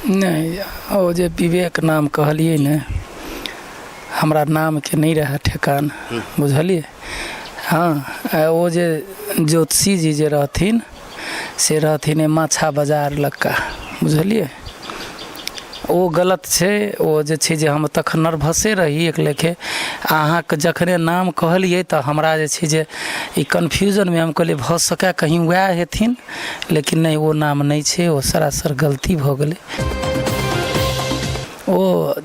नहि, ओ जे विवेक नाम कहलियै ने, हमरा नामके नहि रहए ठेकान, बुझलियै? हँ, आ ओ जे ज्योतिषी जी जे रहथिन से रहथिन माछा बाजार लग्का, बुझलियै? ओ गलत छै। ओ जे छै जे हम तखन नर्वसे रही एक लेखे। अहाँके जखने नाम कहलियै तऽ हमरा जे छै जे ई कन्फ्यूजनमे हम कहलियै भऽ सकै कहीँ वएह हेथिन, लेकिन नहि, ओ नाम नहि छै, ओ सरासर गलती भऽ गेलै। ओ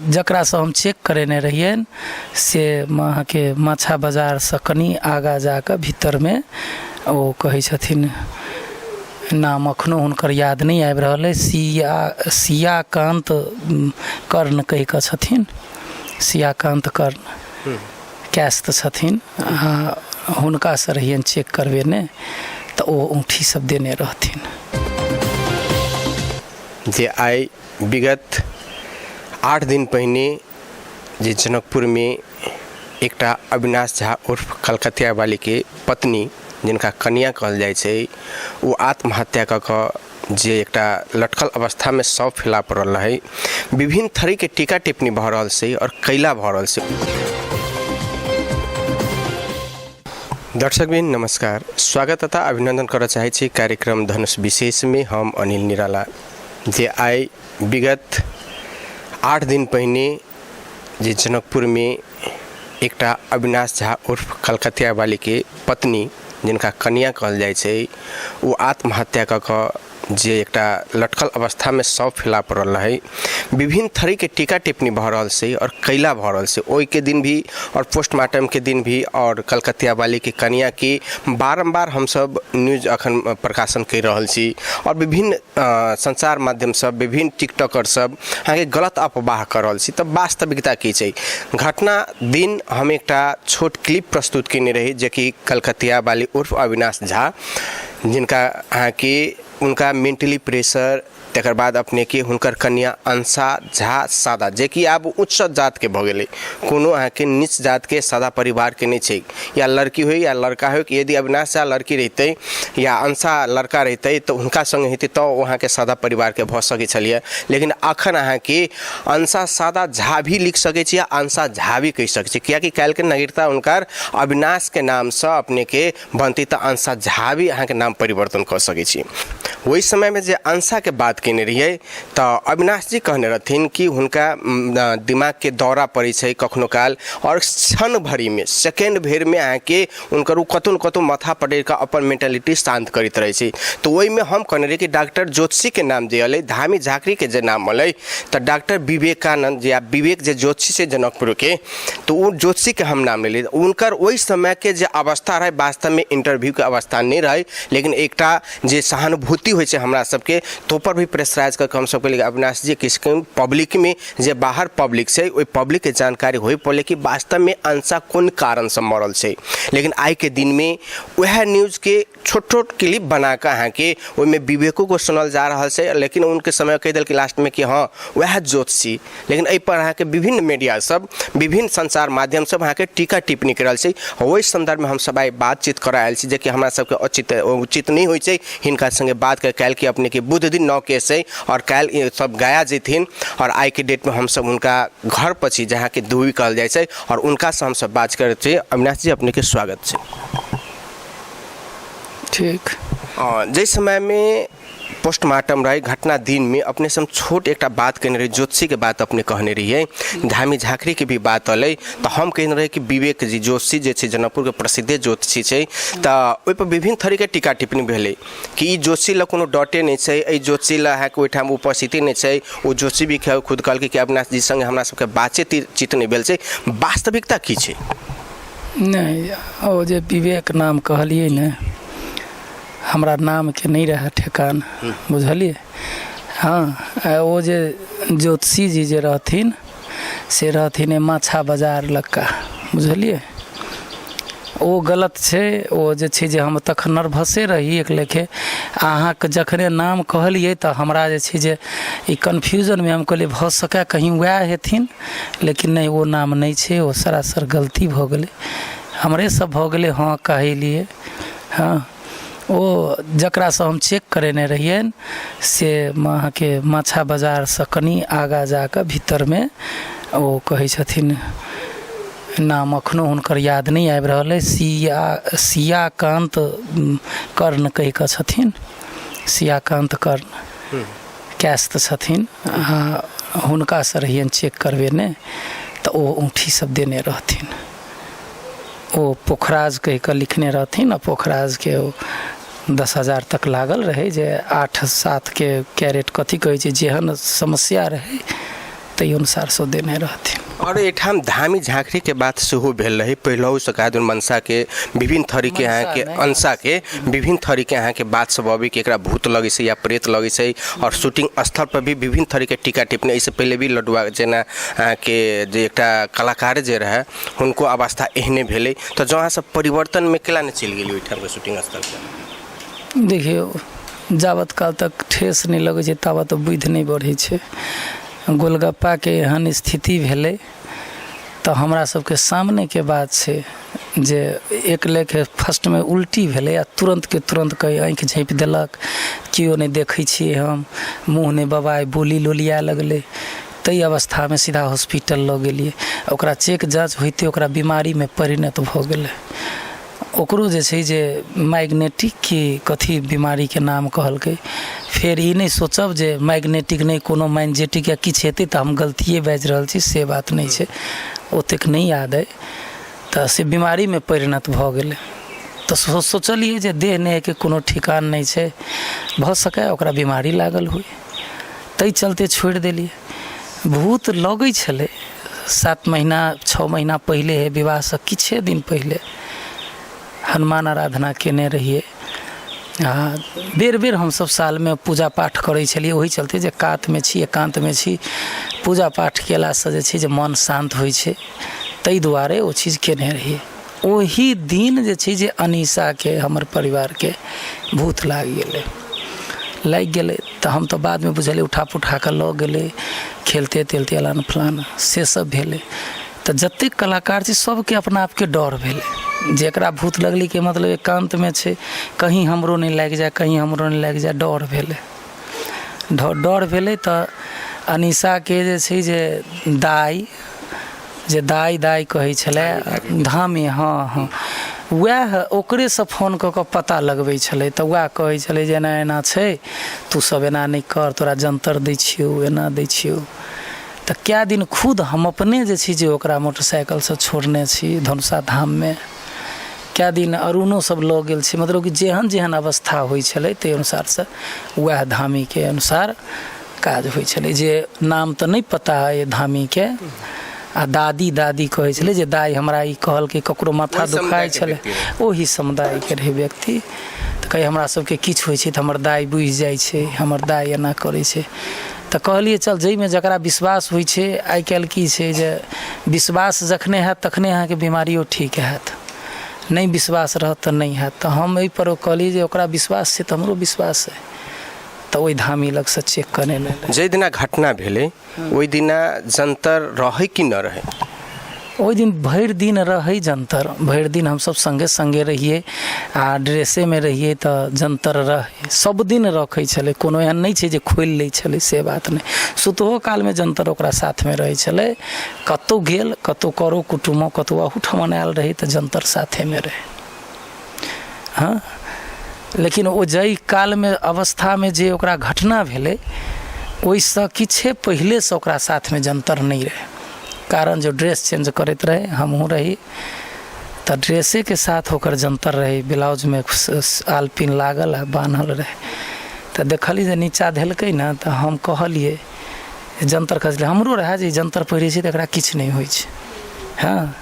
जकरासँ हम चेक करेने रहियनि से अहाँके माछा बाजारसँ कनि आगाँ जाकऽ भीतरमे ओ कहै छथिन, नाम एखनो हुनकर याद नहि आबि रहल अइ, सियाकान्त कर्ण कहि कऽ छथिन, सियाकान्त कर्ण कैश तऽ छथिन। हुनकासँ रहियनि चेक करबेने तऽ ओ औँठी सब देने रहथिन। जे आइ विगत 8 दिन पहिने जे जनकपुरमे एकटा अविनाश झा उर्फ कलकतिया वालीके पत्नी, जिनका कनिया कहल जाइ छै, ओ आत्महत्या कऽ कऽ जे एकटा लटकल अवस्थामे शव फैला पड़ल रहै, विभिन्न थरीके टीका टिप्पणी भऽ रहल छै आओर कैला भऽ रहल छै। दर्शकबिन नमस्कार, स्वागत तथा अभिनन्दन करऽ चाहै छी कार्यक्रम धनुष विशेषमे। हम अनिल निराला। जे आइ विगत 8 दिन पहिने जे जनकपुरमे एकटा अविनाश झा उर्फ कलकतिया वालीके पत्नी, जिनका कनिया कहल जाइ छै, ओ आत्महत्या कऽ कऽ जे एकटा लटकल अवस्थामे शव फैला पड़ल रहै, विभिन्न थरीके टीका टिप्पणी भऽ रहल छै आओर कैला भऽ रहल छै। ओहिके दिन भी आओर पोस्टमार्टमके दिन भी आओर कलकतिया वालीके कनियाके बारम्बार हमसभ न्यूज अखन प्रकाशन करि रहल छी आओर विभिन्न सञ्चार माध्यम सब, विभिन्न टिकटॉकर सब अहाँके गलत अफवाह कऽ रहल छी। तऽ वास्तविकता की छै? घटना दिन हम एकटा छोट क्लिप प्रस्तुत कयने रही, जेकि कलकतिया वाली उर्फ अविनाश झा, जिनका अहाँके हुनका मेंटली प्रेशर, तकर बाद अपनेके हुनकर कन्या अंशा झा सादा, जेकि आब उच्च जातके भऽ गेलै, कोनो अहाँके नीच जातके सादा परिवारके नहि छै, या लड़की होइ या लड़का होइ, यदि अविनाश झा लड़की रहितै या अंशा लड़का रहितै तऽ हुनका सङ्गे हेतै तऽ ओ अहाँके सादा परिवारके भऽ सकै छलियै। लेकिन अखन अहाँके अंशा सादा झा भी लिख सकै छी आ अंशा झा भी कहि सकै छी, किएकि काल्हिके नागरिकता हुनकर अविनाशके नामसँ अपनेके बनतै तऽ अंशा झा भी अहाँके नाम परिवर्तन कऽ सकै छी। ओहि समयमे जे अंशाके बात कयने रहियै तऽ अविनाश जी कहने रहथिन कि हुनका दिमागके दौरा पड़ै छै कखनो काल आओर क्षण भरिमे, सेकेण्ड भरिमे अहाँके हुनकर ओ कतहु ने कतहु माथा पकड़ि कऽ अपन मेन्टालिटी शान्त करैत रहै छै। तऽ ओहिमे हम कहने रही कि डॉक्टर ज्योतिषीके नाम जे एलै, धामी झाँकरीके जे नाम एलै, तऽ डॉक्टर विवेकानन्द जे विवेक जे ज्योतिषी छै जनकपुरके, तऽ ओ ज्योतिषीके हम नाम लेलियै। हुनकर ओहि समयके जे अवस्था रहै, वास्तवमे इन्टरव्यूके अवस्था नहि रहै, लेकिन एकटा जे सहानुभूति होइ छै हमरा सबके, तो पर भी प्रेशराइज कऽ के हमसब कहलियै अविनाश जी किछु पब्लिकमे, जे बाहर पब्लिक छै, ओहि पब्लिकके जानकारी होइ पड़लै कि वास्तवमे अंशा कोन कारणसँ मरल छै। लेकिन आइके दिनमे वएह न्यूजके छोट छोट क्लिप बनाकऽ अहाँके ओहिमे विवेकोके सुनल जा रहल छै, लेकिन उनके समय कहि देलकै लास्टमे कि हँ वएह ज्योतिषी। लेकिन एहिपर अहाँके विभिन्न मीडिया सब, विभिन्न संचार माध्यम सब अहाँके टीका टिप्पणी कऽ रहल छै। ओहि सन्दर्भमे हमसब आइ बातचीत करऽ आयल छी, जेकि हमरा सबके उचित नहि होइ छै हिनका सङ्गे बात कर। काल्हिके अपनेके बुध दिन 9 केस छै आओर काल्हि सब गया जेथिन आओर आइके डेटमे हमसब हुनका घर पर छी, जहाँके धुबी कहल जाइ छै, आओर हुनकासँ हमसब बात करै छी। अविनाश जी, अपनेके स्वागत छै। ठीक। जाहि समयमे पोस्टमार्टम रहै, घटना दिनमे अपनेसँ हम छोट एकटा बात कहने रही, ज्योतिषीके बात अपने कहने रहियै, धामी झाँकरीके भी बात एलै, तऽ हम कहने रही कि विवेक जी ज्योतिषी जे छै जनकपुरके प्रसिद्धे ज्योतिषी छै। तऽ ओहिपर विभिन्न तरीके टीका टिप्पणी भेलै कि ई ज्योतिषी लग कोनो डटे नहि छै, एहि ज्योतिषी लग अहाँके ओहिठाम उपस्थिति नहि छै। ओ ज्योतिषी भी खुद कहलकै कि अविनाश जी सङ्गे हमरा सबके बातचीत चित नहि भेल छै। वास्तविकता की छै? नहि, ओ जे विवेक नाम कहलियै ने, हमरा नामके नहि रहए ठेकान, बुझलियै? हँ, आ ओ जे ज्योतिषी जी जे रहथिन से रहथिन माछा बाजार लग्का, बुझलियै? ओ गलत छै। ओ जे छै जे हम तखन नर्वसे रही एक लेखे। अहाँके जखने नाम कहलियै तऽ हमरा जे छै जे ई कन्फ्यूजनमे हम कहलियै भऽ सकै कहीँ वएह हेथिन, लेकिन नहि, ओ नाम नहि छै, ओ सरासर गलती भऽ गेलै, हमरे सब भऽ गेलै। हँ, कहलियै। हँ, ओ जकरासँ हम चेक करेने रहियनि से अहाँके माछा बाजारसँ कनि आगाँ जाकऽ भीतरमे ओ कहै छथिन, नाम एखनो हुनकर याद नहि आबि रहल अइ, सियाकान्त कर्ण कहि कऽ छथिन, सियाकान्त कर्ण कैश तऽ छथिन। हुनकासँ रहियनि चेक करबेने तऽ ओ औँठी सब देने रहथिन। ओ पोखराज कहि कऽ लिखने रहथिन आ पोखराजके ओ 10,000 तक लागल रहै, जे 8-7के कैरेट कथी कहै छै, जेहन समस्या रहै ताहि अनुसारसँ देने रहथिन। आओर एहिठाम धामी झाँखरीके बात सेहो भेल रहै पहिलहुसँ, कहा मनसाके विभिन्न थरीके अहाँके अंशाके विभिन्न थरीके अहाँके बात सब अबै कि एकरा भूत लगै छै या प्रेत लगै छै। आओर शूटिंग स्थल पर भी विभिन्न थरीके टीका टिप्पणी, एहिसँ पहिले भी लडुआ जेना अहाँके जे एकटा कलाकार जे रहै हुनको अवस्था एहने भेलै। तऽ जँ अहाँ सब परिवर्तनमे केला नहि चलि गेलियै ओहिठामके शूटिंग स्थलपर? देखियौ, जाबत काल तक ठेस नहि लगै छै ताबत बुद्धि नहि बढ़ै छै। गोलगप्पाके एहन स्थिति भेलै तऽ हमरा सबके सामनेके बात छै जे एक लेखे फर्स्टमे उल्टी भेलै आ तुरन्तके तुरन्त कहीं आँखि झाँपि देलक, केओ नहि देखै छियै हम, मुँह नहि बबाइ, बोली लोलिया लगलै। ताहि अवस्थामे सीधा हॉस्पिटल लऽ गेलियै, ओकरा चेक जाँच होइते ओकरा बीमारीमे परिणत भऽ गेलै। ओकरो जे छै जे मैग्नेटिक की कथी बीमारीके नाम कहलकै। फेर ई नहि सोचब जे मैग्नेटिक नहि कोनो मैनजेटिक या किछु हेतै तऽ हम गलतिए बाजि रहल छी, से बात नहि छै, ओतेक नहि याद अइ। तऽ से बीमारीमे परिणत भऽ गेलै। तऽ सोचलियै जे देह नेहके कोनो ठिकान नहि छै, भऽ सकैए ओकरा बीमारी लागल होइ, ताहि चलते छोड़ि देलियै। भूत लगै छलै 7 महीना 6 महीना पहिले हे, विवाहसँ किछे दिन पहिले हनुमान आराधना केने रहियै आ बेर बेर हमसभ सालमे पूजा पाठ करै छलियै। ओहि चलते जे कातमे छी, एकान्तमे छी, पूजा पाठ केलासँ जे छै जे मन शान्त होइ छै, ताहि दुआरे ओ चीज केने रहियै। ओही दिन जे छै जे अनीसाके हमर परिवारके भूत लागि गेलै, लागि गेलै तऽ हम तऽ बादमे बुझलियै, उठा पुठा कऽ लऽ गेलै खेलते तेलते अलान फलान से सब भेलै। तऽ जतेक कलाकार छै सबके अपना आपके डर भेलै जे एकरा भूत लगलै के मतलब एकान्तमे छै, कहीं हमरो नहि लागि जाए, कहीं हमरो नहि लागि जाए, डर भेलै। डर भेलै तऽ अनीसाके जे छै जे दाइ जे दाइ दाइ कहै छलै धामी, हँ हँ वएह ओकरेसँ फोन कऽ कऽ पता लगबै छलै। तऽ वएह कहै छलै जे एना एना छै, तू सब एना नहि कर, तोरा जन्तर दै छियौ, एना दै छियौ। तऽ कए दिन खुद हम अपने जे छी जे ओकरा मोटरसाइकिलसँ छोड़ने छी धनुषा धाममे, कए दिन अरुणो सब लऽ गेल छै। मतलब कि जेहन जेहन अवस्था होइ छलै ताहि अनुसारसँ वएह धामीके अनुसार काज होइ छलै। जे नाम तऽ नहि पता अइ धामीके, आ दादी दादी कहै छलै जे दाइ हमरा ई कहलकै, ककरो माथा ओहि दुखाइ समुदायके छलै, व्यक्ति रहै। ओहि समुदायके रहै व्यक्ति। तऽ कहै हमरा सबके किछु होइ छै तऽ हमर दाइ बुझि जाइ छै, हमर दाइ एना करै छै। तऽ कहलियै चल जाहिमे जकरा विश्वास होइ छै। आइ काल्हि की छै जे विश्वास जखने हैत तखने अहाँके बीमारियो ठीक हैत, नहि विश्वास रहत तऽ नहि हैत। तऽ हम एहिपर कहलियै जे ओकरा विश्वास छै तऽ हमरो विश्वास अइ। तऽ ओहि धामी लगसँ चेक करेने रहै। जाहि दिना घटना भेलै ओहि दिना जन्तर रहै कि नहि रहै? ओहि दिन भरि दिन रहै जन्तर, भरि दिन हमसभ सङ्गे सङ्गे रहियै आ ड्रेसेमे रहियै। तऽ जन्तर रहै, सब दिन रखै छलै, कोनो एहन नहि छै जे खोलि लै छलै, से बात नहि। सुतहो कालमे जन्तर ओकरा साथमे रहै छलै, कतहु गेल, कतहु करो कुटुमो कतहु अहूठमन आयल रहै तऽ जन्तर साथेमे रहै। हँ, लेकिन ओ जाहि कालमे अवस्थामे जे ओकरा घटना भेलै ओहिसँ किछे पहिलेसँ ओकरा साथमे जन्तर नहि रहै, कारण जे ड्रेस चेंज करैत रहै, हमहूँ रही, तऽ ड्रेसेके साथ ओकर जन्तर रहै, ब्लाउजमे आलपिन लागल आ बान्हल रहै। तऽ देखलियै जे नीचा धेलकै ने तऽ हम कहलियै जन्तर खसलै। हमरो रहए जे ई जन्तर पहिरै छै तऽ एकरा किछु नहि होइ छै। हँ,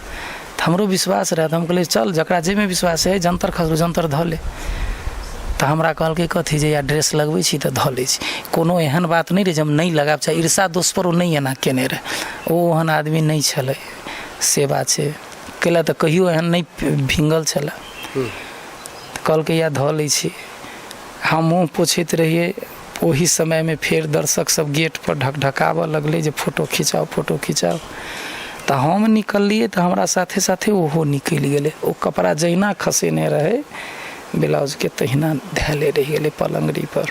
तऽ हमरो विश्वास रहए। तऽ हम कहलियै चल जकरा जाहिमे विश्वास हइ, जन्तर खसलौ जन्तर धऽ ले। तऽ हमरा कहलकै कथी जे या ड्रेस लगबै छी तऽ धऽ लै छी। कोनो एहन बात नहि रहै जे हम नहि लगायब, चाहे ईर्षा दोषपर ओ नहि एना केने रहै, ओ ओहन आदमी नहि छलै, से बात छै। कैला तऽ कहियो एहन नहि भिंगल छलै। तऽ कहलकै या धऽ लै छी। हम मुँह पोछैत रहियै, ओही समयमे फेर दर्शक सब गेटपर ढकढकाबऽ लगलै जे फोटो खिचाउ, फोटो खिचाउ। तऽ हम निकललियै तऽ हमरा साथे साथे ओहो निकलि गेलै। ओ कपड़ा जहिना खसेने रहै ब्लाउजके तहिना धएले रहि गेलै पलङ्गड़ीपर।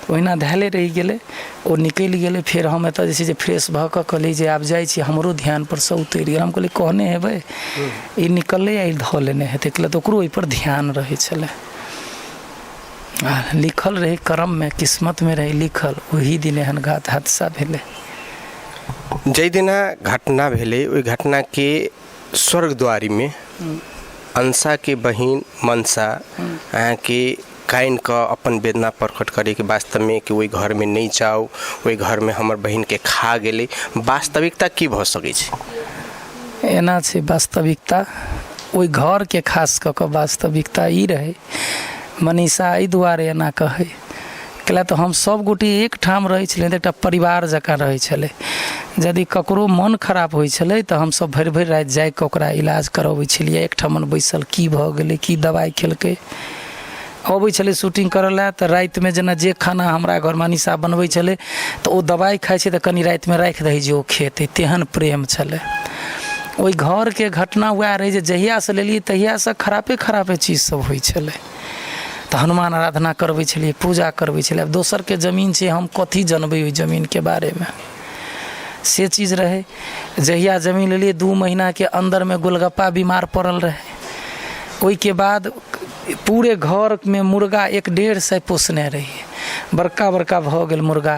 ओहिना धएले रहि गेलै, ओ निकलि गेलै। फेर हम एतऽ जे छै जे फ्रेश भऽ कऽ कहलियै जे आब जाइ छी, हमरो ध्यानपरसँ उतरि गेल। हम कहलियै कहने हेबै ई निकललै आ ई धऽ लेने हेतै, कैला तऽ ओकरो ओहिपर ध्यान रहै छलै। आ लिखल रहै कर्ममे, किस्मतमे रहै लिखल, ओही दिन एहन घात हादसा भेलै। जाहि दिना घटना भेलै ओहि घटनाके स्वर्गद्वारीमे अंशाके बहिन मनसा अहाँके कानि कऽ अपन वेदना प्रकट करैके वास्तवमे कि ओहि घरमे नहि जाउ, ओहि घरमे हमर बहिनके खा गेलै, वास्तविकता की भऽ सकै छै? एना छै वास्तविकता, ओहि घरके खास कऽ कऽ वास्तविकता ई रहै, मनीषा एहि दुआरे एना कहै कैला तऽ हम सब गोटे एकठाम रहै छलियै तऽ एकटा परिवार जकाँ रहै छलै। यदि ककरो मन खराब होइ छलै तऽ हमसब भरि भरि राति जागि कऽ ओकरा इलाज करबै छलियै, एकठमन बैसल की भऽ गेलै, की दबाइ खेलकै। अबै छलै शूटिंग करऽ लए तऽ रातिमे जेना जे खाना हमरा घरमे अनिशा बनबै छलै तऽ ओ दबाइ खाइ छै तऽ कनि रातिमे राखि दही जे ओ खेतै, तेहन प्रेम छलै। ओहि घरके घटना वएह रहै जे जहियासँ लेलियै तहियासँ खरापे खरापे चीज सब होइ छलै। तऽ हनुमान आराधना करबै छलियै, पूजा करबै छलियै। आब दोसरके जमीन छै, हम कथी जनबै ओहि जमीनके बारेमे, से चीज रहै। जहिया जमीन लेलियै 2 महीनाके अन्दरमे गोलगप्पा बीमार पड़ल रहै। ओहिके बाद पूरे घरमे मुर्गा 150 पोसने रहियै, बड़का बड़का भऽ गेल मुर्गा।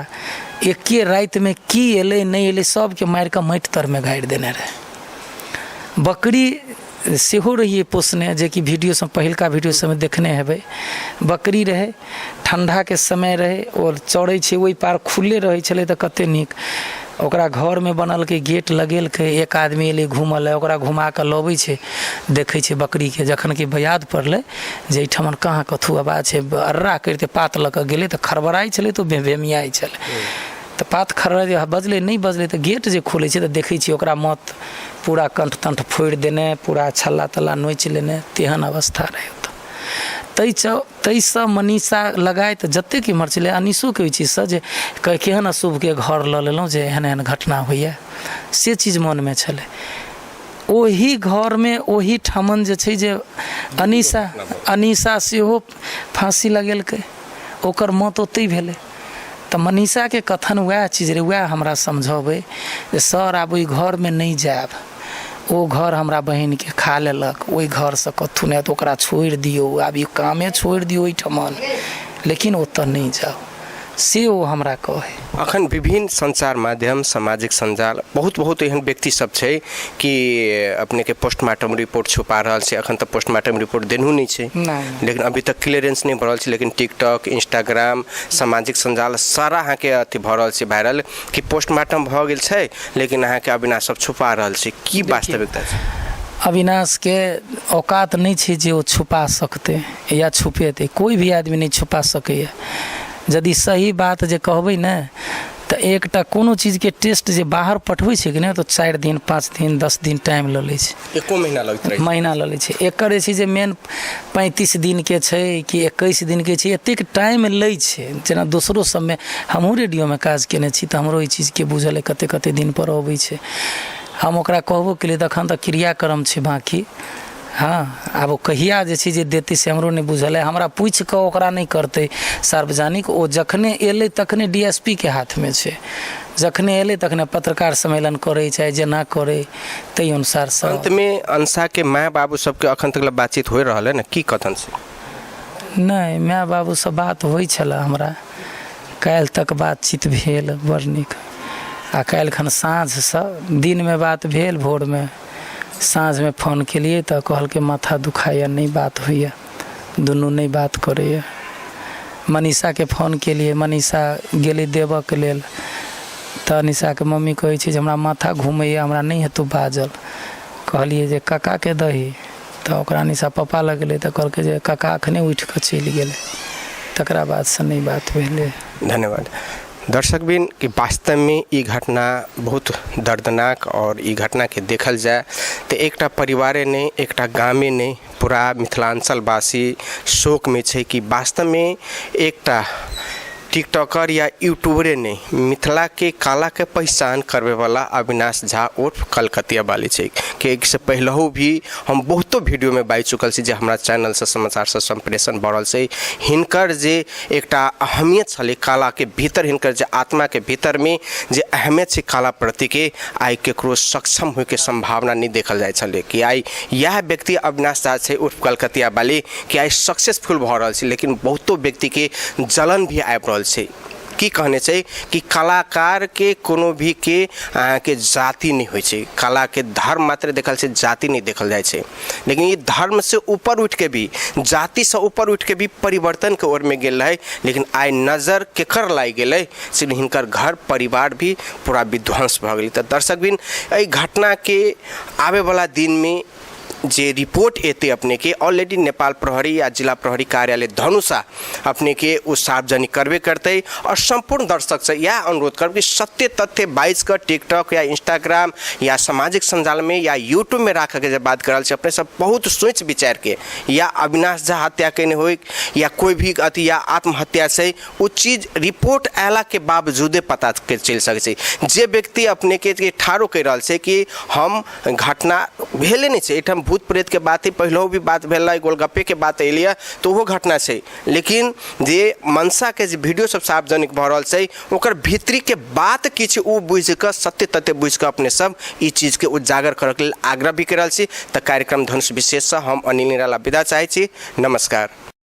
एके रातिमे की एलै नहि एलै सबके मारिकऽ माटि तरमे गाड़ि देने रहै। बकरी सेहो रहियै पोसने, जेकि वीडियो सब पहिलका वीडियो सबमे देखने हेबै। बकरी रहै, ठण्डाके समय रहै, ओ चरै छै ओहि पार खुलले रहै छलै तऽ कते नीक। ओकरा घरमे बनलकै, गेट लगेलकै, एक आदमी एलै घूमऽ लए, ओकरा घुमा कऽ लबै छै, देखै छै बकरीके। जखन कि याद पड़लै जे एहिठमन कहाँ कथू आवाज छै, अर्रा करिते पात लऽ कऽ गेलै तऽ खड़बड़ाइ छलै तऽ ओ भेमियाइ छलै। तऽ पात खड़बड़ाइ बजलै नहि बजलै तऽ गेट जे खोलै छै तऽ देखै छियै ओकरा मत पूरा कंठ तंठ फोड़ि देने, पूरा छल्ला तल्ला नोचि लेने, तेहन अवस्था रहै ओतऽ। ताहिसँ मनीषा लगाइत जतेक इम्हर छलै अनीसोके ओहि चीजसँ जे केहन अशुभके घर लऽ लेलहुँ जे एहन एहन घटना होइए, से चीज मोनमे छलै। ओही घरमे ओही ठमन जे छै जे अनीषा अनीषा सेहो फाँसी लगेलकै, ओकर मौत ओतहि भेलै। तऽ मनीषाके कथन वएह चीज रहै, वएह हमरा समझबै जे सर आब ओहि घरमे नहि जायब, ओ घर हमरा बहिनके खा लेलक, ओहि घरसँ कथू नहि हैत, ओकरा छोड़ि दियौ, आब ई कामे छोड़ि दियौ ओहिठमन, लेकिन ओतऽ नहि जाउ, से ओ हमरा कहै। अखन विभिन्न सञ्चार माध्यम, सामाजिक सञ्जाल बहुत बहुत एहन व्यक्ति सब छै कि अपनेके पोस्टमार्टम रिपोर्ट छुपा रहल छै। अखन तऽ पोस्टमार्टम रिपोर्ट देनहु नहि छै, लेकिन अभी तक क्लियरेंस नहि भऽ रहल छै, लेकिन टिकटॉक, इंस्टाग्राम, सामाजिक सञ्जाल सारा अहाँके अथी भऽ रहल छै वायरल कि पोस्टमार्टम भऽ गेल छै, लेकिन अहाँके अविनाश सब छुपा रहल छै। की वास्तविकता छै? अविनाशके औकात नहि छै जे ओ छुपा सकतै या छुपेतै, कोइ भी आदमी नहि छुपा सकैए। यदि सही बात जे कहबै ने तऽ एकटा कोनो चीजके टेस्ट जे बाहर पठबै छै कि नहि तऽ 4 दिन 5 दिन 10 दिन टाइम लऽ लै छै, एको महीना लगैत रहै, महीना लऽ लै छै। एकर जे छै जे मेन 35 दिनके छै कि 21 दिनके छै, एतेक टाइम लै छै। जेना दोसरो सबमे हमहूँ रेडियोमे काज केने छी तऽ हमरो एहि चीजके बुझल अइ कते कते दिनपर अबै छै। हम ओकरा कहबो केलियै तऽ एखन तऽ क्रियाक्रम छै बाँकी, हँ आब ओ कहिया जे छै जे देतै से हमरो नहि बुझल अइ। हमरा पूछि कऽ ओकरा नहि करतै सार्वजनिक, ओ जखने एलै तखने डी एस पी के हाथमे छै, जखने एलै तखने पत्रकार सम्मेलन करै चाहे जेना करै ताहि अनुसारसँ। अन्तमे अंशाके माय बाबू सबके अखन तक बातचीत होइ रहल है ने, की कथन छै? नहि, माय बाबूसँ बात होइ छलए हमरा, काल्हि तक बातचीत भेल बड़ नीक। आ काल्हिखन साँझसँ, दिनमे बात भेल, भोरमे साँझमे फोन केलियै तऽ कहलकै माथा दुखाइए, नहि बात होइए, दुनू नहि बात करैए। मनीषाके फोन केलियै, मनीषा गेलै देबऽके लेल तऽ अनिशाके मम्मी कहै छै जे हमरा माथा घुमैए, हमरा नहि हेतौ बाजल। कहलियै जे काकाके दही, तऽ ओकरा अनिशा पप्पा लग गेलै तऽ कहलकै जे काका एखने उठि कऽ चलि गेलै। तकरा बादसँ नहि बात भेलै। धन्यवाद दर्शकबिन कि वास्तवमे ई घटना बहुत दर्दनाक आओर ई घटनाके देखल जाय तऽ एकटा परिवारे नहि, एकटा गामे नहि, पूरा मिथिलाञ्चलवासी शोकमे छै कि वास्तवमे एकटा टिकटॉकर या यूट्यूबरे नहि, मिथिलाके कलाके पहिचान करबैवला अविनाश झा उर्फ कलकतिया बाली छै। कि एहिसँ पहिलहु भी हम बहुतो वीडियोमे बाजि चुकल छी जे हमरा चैनलसँ समाचारसँ सम्प्रेषण भऽ रहल छै। हिनकर जे एकटा अहमियत छलै कलाके भीतर, हिनकर जे आत्माके भीतरमे जे अहमियत छै कला प्रतिके, आइ ककरो सक्षम होइके सम्भावना नहि देखल जाइ छलै कि आइ इएह व्यक्ति अविनाश झा छै उर्फ कलकतिया बाली कि आइ सक्सेसफुल भऽ रहल छै। लेकिन बहुतो व्यक्तिके जलन भी आबि रहल छै। की कहने छै कि कलाकारके कोनो भी के अहाँके जाति नहि होइ छै, कलाके धर्म मात्र देखल छै, जाति नहि देखल जाइ छै। लेकिन ई धर्मसँ ऊपर उठिके भी, जातिसँ ऊपर उठिके भी परिवर्तनके ओरमे गेल रहै। लेकिन आइ नजर केकर लागि गेलै से हिनकर घर परिवार भी पूरा विध्वंस भऽ गेलै। तऽ दर्शकबिन, एहि घटनाके आबैवला दिनमे जे रिपोर्ट एतै अपनेके, ऑलरेडी नेपाल प्रहरी या जिला प्रहरी कार्यालय धनुषा अपनेके ओ सार्वजनिक करबे करतै। आओर सम्पूर्ण दर्शकसँ इएह अनुरोध करब कि सत्य तथ्य बाजिकऽ टिकटॉक या इंस्टाग्राम या सामाजिक सञ्जालमे या यूट्यूबमे राखऽके जे बात कऽ रहल छी, अपने सब बहुत सोचि विचारिके, या अविनाश झा हत्या केने होइ या कोइ भी अथी या आत्महत्या छै, ओ चीज रिपोर्ट अयलाके बावजूदे पता के चलि सकै छै। जे व्यक्ति अपनेके ठाढ़ो कहि रहल छै कि हम घटना भेले नहि छै, एहिठाम भूत प्रेतके बात ही पहिलहो भी बात भेल रहै, गोलगप्पेके बात एलियै तऽ ओहो घटना छै। लेकिन जे मनसाके जे वीडियो सब सार्वजनिक भऽ रहल छै, ओकर भीतरीके बात किछु ओ बुझिकऽ, सत्य तथ्य बुझिकऽ अपने सब ई चीजके उजागर करऽके लेल आग्रह भी करि रहल छी। तऽ कार्यक्रम धनुष विशेषसँ हम अनिल निराला विदा चाहै छी। नमस्कार।